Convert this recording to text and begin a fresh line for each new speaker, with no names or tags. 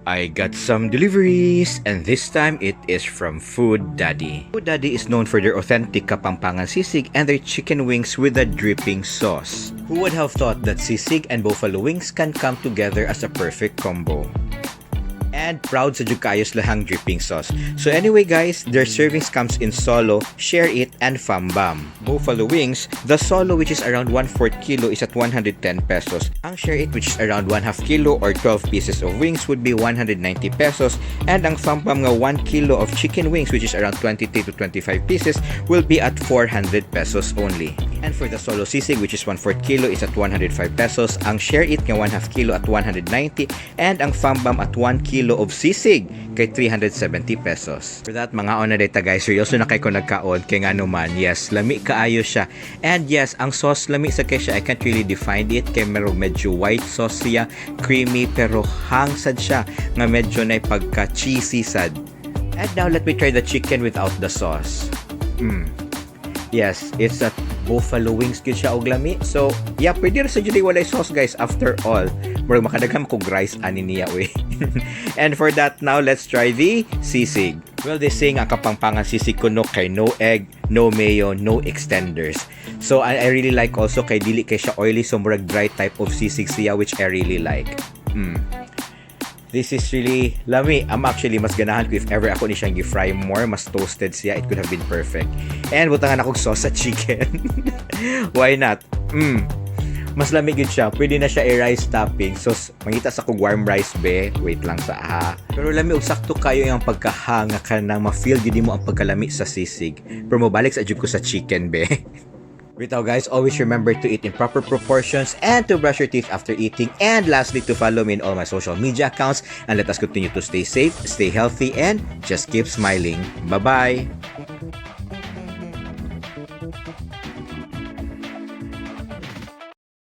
I got some deliveries, and this time it is from Food Daddy. Food Daddy is known for their authentic Kapampangan sisig and their chicken wings with a dripping sauce. Who would have thought that sisig and buffalo wings can come together as a perfect combo? And proud sa jud kaayo silahang dripping sauce. So anyway guys, their servings comes in solo, share it, and fambam. Buffalo wings, the solo, which is around 1/4 kilo, is at 110 pesos. Ang share it, which is around 1/2 kilo or 12 pieces of wings, would be 190 pesos. And ang fambam nga 1 kilo of chicken wings, which is around 23 to 25 pieces, will be at 400 pesos only. And for the solo sisig, which is 1/4 kilo, is at 105 pesos. Ang share it nga 1/2 kilo at 190 and ang fambam at 1 kilo of sisig kay 370 pesos. For that, mangaon na diay ta, guys. Seryoso na kaayo ko nagkaon kay ngano man. Yes, lami kaayo siya. And yes, ang sauce, lami sa kay siya. I can't really define it kay meron medyo white sauce siya, creamy, pero hang sad siya nga medyo na pagka cheesy sad. And now let me try the chicken without the sauce. Yes, it's a buffalo wings gyud siya og lami. So, yeah, pwede ra sa jud walay sauce, guys, after all. Murag makadaghan kog rice ani niya uy. And for that, now let's try the sisig. Well, they say nga Kapampangan sisig kuno kay no egg, no mayo, no extenders. So, I really like also kay dili kay siya oily, so murag dry type of sisig siya, which I really like. This is really lami. I'm actually mas ganahan ko if ever ako ni siyang gi-fry more, mas toasted siya, it could have been perfect. And butangan akong sauce sa chicken. Why not? Mas lami gyud siya. Pwede na siya i-rice topping. So, mangita sa kog warm rice be. Wait lang sa ha. Pero lami og sakto kayo yung pagkahanga ka nang ma-feel gyud mo ang pagkalami sa sisig. Pero mobalik sa jud ko sa chicken be. Bitaw guys, always remember to eat in proper proportions and to brush your teeth after eating. And lastly, to follow me in all my social media accounts. And let us continue to stay safe, stay healthy, and just keep smiling. Bye-bye!